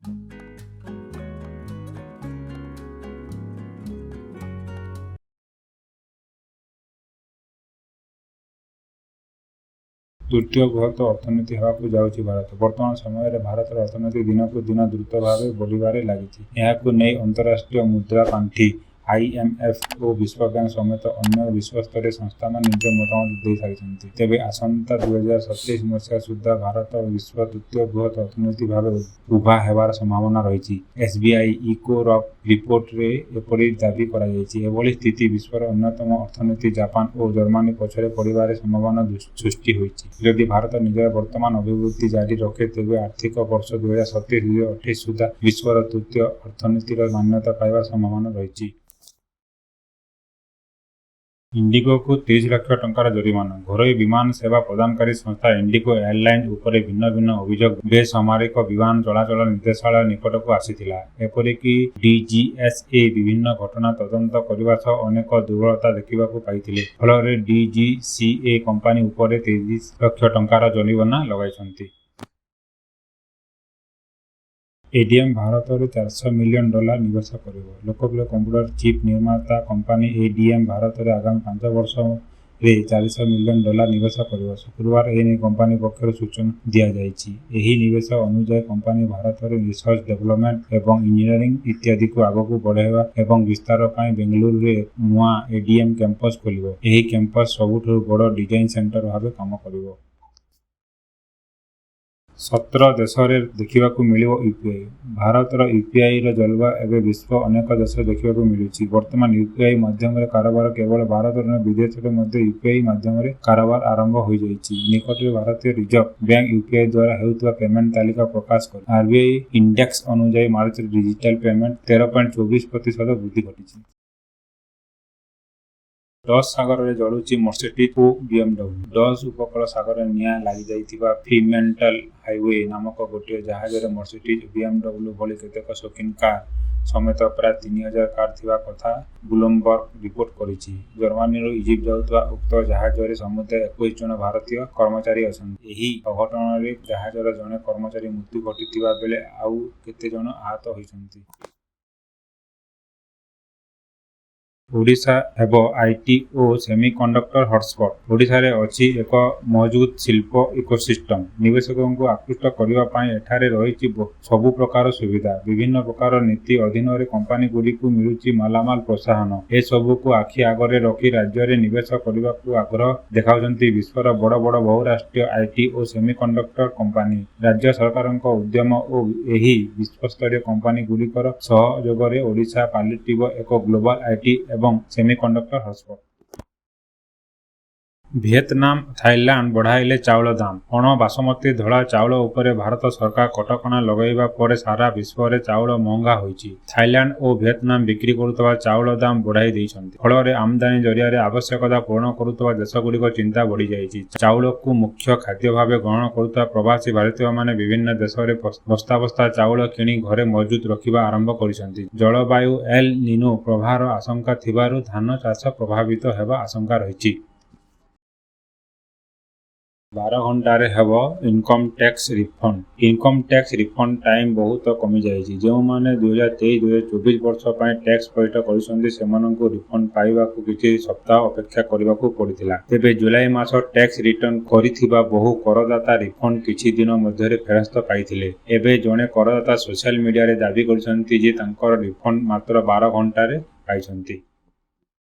ତୃତୀୟ ବୃହତ ଅର୍ଥନୀତି ହେବାକୁ ଯାଉଛି ଭାରତ। ବର୍ତ୍ତମାନ ସମୟରେ ଭାରତର ଅର୍ଥନୀତି ଦିନକୁ ଦିନ ଦ୍ରୁତ ଭାବେ ବଢ଼ିବାରେ ଲାଗିଛି। ଏହାକୁ ନେଇ ଅନ୍ତରାଷ୍ଟ୍ରୀୟ ମୁଦ୍ରା ପାଣ୍ଠି ଆଇଏମଏଫ ଓ ବିଶ୍ୱବ୍ୟାଙ୍କ ସମେତ ଅନ୍ୟ ବିଶ୍ୱସ୍ତରୀୟ ସଂସ୍ଥାମାନେ ନିଜ ମତାମତ ଦେଇସାରିଛନ୍ତି। ତେବେ ଆସନ୍ତା 2027 ମସିହା ସୁଦ୍ଧା ଭାରତ ବିଶ୍ୱ ତୃତୀୟ ବୃହତ ଅର୍ଥନୀତି ଭାବେ ଉଭା ହେବାର ସମ୍ଭାବନା ରହିଛି। ଏସବିଆଇ ଇକୋ ରକ୍ ରିପୋର୍ଟରେ ଏପରି ଦାବି କରାଯାଇଛି। ଏଭଳି ସ୍ଥିତି ବିଶ୍ୱର ଅନ୍ୟତମ ଅର୍ଥନୀତି ଜାପାନ ଓ ଜର୍ମାନୀ ପଛରେ ପଡ଼ିବାର ସମ୍ଭାବନା ସୃଷ୍ଟି ହୋଇଛି। ଯଦି ଭାରତ ନିଜର ବର୍ତ୍ତମାନ ଅଭିବୃଦ୍ଧି ଜାରି ରଖେ ତେବେ ଆର୍ଥିକ ବର୍ଷ 2027-2028 ସୁଦ୍ଧା ବିଶ୍ୱର ତୃତୀୟ ଅର୍ଥନୀତିର ମାନ୍ୟତା ପାଇବାର ସମ୍ଭାବନା ରହିଛି। ଇଣ୍ଡିଗୋକୁ 30 ଲକ୍ଷ ଟଙ୍କାର ଜରିମାନା। ଘରୋଇ ବିମାନ ସେବା ପ୍ରଦାନକାରୀ ସଂସ୍ଥା ଇଣ୍ଡିଗୋ ଏୟାରଲାଇନ୍ସ ଉପରେ ଭିନ୍ନ ଭିନ୍ନ ଅଭିଯୋଗ ବେସାମରିକ ବିମାନ ଚଳାଚଳ ନିର୍ଦ୍ଦେଶାଳୟ ନିକଟକୁ ଆସିଥିଲା। ଏପରିକି ଡିଜିଏସଏ ବିଭିନ୍ନ ଘଟଣା ତଦନ୍ତ କରିବା ସହ ଅନେକ ଦୁର୍ବଳତା ଦେଖିବାକୁ ପାଇଥିଲେ। ଫଳରେ ଡିଜିସିଏ କମ୍ପାନୀ ଉପରେ 30 ଲକ୍ଷ ଟଙ୍କାର ଜରିମାନା ଲଗାଇଛନ୍ତି। ଏଡିଏମ ଭାରତରେ 400 ମିଲିୟନ ଡଲାର ନିବେଶ କରିବ। ଲୋକପ୍ରିୟ କମ୍ପ୍ୟୁଟର ଚିପ୍ ନିର୍ମାତା କମ୍ପାନୀ ଏଡିଏମ ଭାରତରେ ଆଗାମୀ 5 ବର୍ଷରେ 400 ମିଲିୟନ ଡଲାର ନିବେଶ କରିବ। ଶୁକ୍ରବାର ଏନେଇ କମ୍ପାନୀ ପକ୍ଷରୁ ସୂଚନା ଦିଆଯାଇଛି। ଏହି ନିବେଶ ଅନୁଯାୟୀ କମ୍ପାନୀ ଭାରତରେ ରିସର୍ଚ୍ଚ, ଡେଭଲପମେଣ୍ଟ ଏବଂ ଇଞ୍ଜିନିୟରିଂ ଇତ୍ୟାଦିକୁ ଆଗକୁ ବଢ଼ାଇବା ଏବଂ ବିସ୍ତାର ପାଇଁ ବେଙ୍ଗାଲୁରୁରେ ନୂଆ ଏଡିଏମ କ୍ୟାମ୍ପସ ଖୋଲିବ। ଏହି କ୍ୟାମ୍ପସ ସବୁଠାରୁ ବଡ଼ ଡିଜାଇନ ସେଣ୍ଟର ଭାବେ କାମ କରିବ। 17 ଦେଶରେ ଦେଖିବାକୁ ମିଳିବ ୟୁପିଆଇ। ଭାରତର ୟୁପିଆଇର ଜଲବା ଏବେ ବିଶ୍ୱ ଅନେକ ଦେଶରେ ଦେଖିବାକୁ ମିଳୁଛି। ବର୍ତ୍ତମାନ ୟୁପିଆଇ ମାଧ୍ୟମରେ କାରବାର କେବଳ ଭାରତରେ ନୁହେଁ, ବିଦେଶରେ ମଧ୍ୟ ୟୁପିଆଇ ମାଧ୍ୟମରେ କାରବାର ଆରମ୍ଭ ହୋଇଯାଇଛି। ନିକଟରେ ଭାରତୀୟ ରିଜର୍ଭ ବ୍ୟାଙ୍କ ୟୁପିଆଇ ଦ୍ୱାରା ହେଉଥିବା ପେମେଣ୍ଟ ତାଲିକା ପ୍ରକାଶ କରିଛି। ଆରବିଆଇ ଇଣ୍ଡେକ୍ସ ଅନୁଯାୟୀ ମାର୍ଚ୍ଚରେ ଡିଜିଟାଲ ପେମେଣ୍ଟ 13.24% ବୃଦ୍ଧି ଘଟିଛି। ଡଚ୍ ସାଗରରେ ଜଳୁଛି ମର୍ସିଡିଜ୍ ଓ ବିଏମଡବ୍ଲ୍ୟୁ। ଡଚ୍ ଉପକୂଳ ସାଗରରେ ନିଆଁ ଲାଗିଯାଇଥିବା ଫ୍ରିମେଣ୍ଟଲ୍ ହାଇୱେ ନାମକ ଗୋଟିଏ ଜାହାଜରେ ମର୍ସିଡିଜ୍ ଓ ବିଏମଡବ୍ଲ୍ୟୁ ଭଳି କେତେକ ସୌଖିନ କାର ସମେତ ପ୍ରାୟ 3000 କାର ଥିବା କଥା ବ୍ଲୁମବର୍ଗ ରିପୋର୍ଟ କରିଛି। ଜର୍ମାନୀରୁ ଇଜିପ୍ଟ ଯାଉଥିବା ଉକ୍ତ ଜାହାଜରେ ସମୁଦାୟ 21 ଜଣ ଭାରତୀୟ କର୍ମଚାରୀ ଅଛନ୍ତି। ଏହି ଅଘଟଣରେ ଜାହାଜର ଜଣେ କର୍ମଚାରୀ ମୃତ୍ୟୁ ଘଟିଥିବା ବେଳେ ଆଉ କେତେ ଜଣ ଆହତ ହୋଇଛନ୍ତି। ଓଡ଼ିଶା ହେବ IT O semiconductor hotspot. ଓଡ଼ିଶାରେ ଅଛି ଏକ ମଜବୁତ ଶିଳ୍ପ ଇକୋସିଷ୍ଟମ। ନିବେଶକଙ୍କୁ ଆକୃଷ୍ଟ କରିବା ପାଇଁ ଏଠାରେ ରହିଛି ସବୁ ପ୍ରକାର ସୁବିଧା। ବିଭିନ୍ନ ପ୍ରକାର ନୀତି ଅଧୀନରେ କମ୍ପାନୀଗୁଡ଼ିକୁ ମିଳୁଛି ମାଲାମାଲ ପ୍ରୋତ୍ସାହନ। ଏସବୁକୁ ଆଖି ଆଗରେ ରଖି ରାଜ୍ୟରେ ନିବେଶ କରିବାକୁ ଆଗ୍ରହ ଦେଖାଉଛନ୍ତି ବିଶ୍ୱର ବଡ଼ ବଡ଼ ବହୁରାଷ୍ଟ୍ରୀୟ IT O semiconductor company. ରାଜ୍ୟ ସରକାରଙ୍କ ଉଦ୍ୟମ ଓ ଏହି ବିଶ୍ୱସ୍ତରୀୟ କମ୍ପାନୀଗୁଡ଼ିକର ସହଯୋଗରେ ଓଡ଼ିଶା ପାଲଟିବ ଏକ ଗ୍ଲୋବାଲ IT ଏବଂ ସେମିକଣ୍ଡକ୍ଟର ହଟସ୍ପଟ। ଭିଏତନାମ, ଥାଇଲାଣ୍ଡ ବଢ଼ାଇଲେ ଚାଉଳ ଦାମ। ଅଣ ବାସମତୀ ଧଳା ଚାଉଳ ଉପରେ ଭାରତ ସରକାର କଟକଣା ଲଗାଇବା ପରେ ସାରା ବିଶ୍ୱରେ ଚାଉଳ ମହଙ୍ଗା ହୋଇଛି। ଥାଇଲାଣ୍ଡ ଓ ଭିଏତନାମ ବିକ୍ରି କରୁଥିବା ଚାଉଳ ଦାମ ବଢ଼ାଇ ଦେଇଛନ୍ତି। ଫଳରେ ଆମଦାନୀ ଜରିଆରେ ଆବଶ୍ୟକତା ପୂରଣ କରୁଥିବା ଦେଶଗୁଡ଼ିକ ଚିନ୍ତା ବଢ଼ିଯାଇଛି। ଚାଉଳକୁ ମୁଖ୍ୟ ଖାଦ୍ୟ ଭାବେ ଗ୍ରହଣ କରୁଥିବା ପ୍ରବାସୀ ଭାରତୀୟମାନେ ବିଭିନ୍ନ ଦେଶରେ ବସ୍ତା ବସ୍ତା ଚାଉଳ କିଣି ଘରେ ମହଜୁଦ ରଖିବା ଆରମ୍ଭ କରିଛନ୍ତି। ଜଳବାୟୁ ଏଲ ନିନୋ ପ୍ରଭାବର ଆଶଙ୍କା ଥିବାରୁ ଧାନ ଚାଷ ପ୍ରଭାବିତ ହେବା ଆଶଙ୍କା ରହିଛି। 12 ଘଣ୍ଟାରେ ହେବ income tax refund. Income tax refund time ବହୁତ କମିଯାଇଛି। ଯେଉଁମାନେ 2023-2024 ବର୍ଷ ପାଇଁ ଟ୍ୟାକ୍ସ ପଇଠ କରିଛନ୍ତି, ସେମାନଙ୍କୁ ରିଫଣ୍ଡ ପାଇବାକୁ କିଛି ସପ୍ତାହ ଅପେକ୍ଷା କରିବାକୁ ପଡ଼ିଥିଲା। ତେବେ ଜୁଲାଇ ମାସ ଟ୍ୟାକ୍ସ ରିଟର୍ଣ୍ଣ କରିଥିବା ବହୁ କରଦାତା ରିଫଣ୍ଡ କିଛି ଦିନ ମଧ୍ୟରେ ଫେରସ୍ତ ପାଇଥିଲେ। ଏବେ ଜଣେ କରଦାତା ସୋସିଆଲ ମିଡିଆରେ ଦାବି କରିଛନ୍ତି ଯେ ତାଙ୍କର ରିଫଣ୍ଡ ମାତ୍ର 12 ଘଣ୍ଟାରେ ପାଇଛନ୍ତି।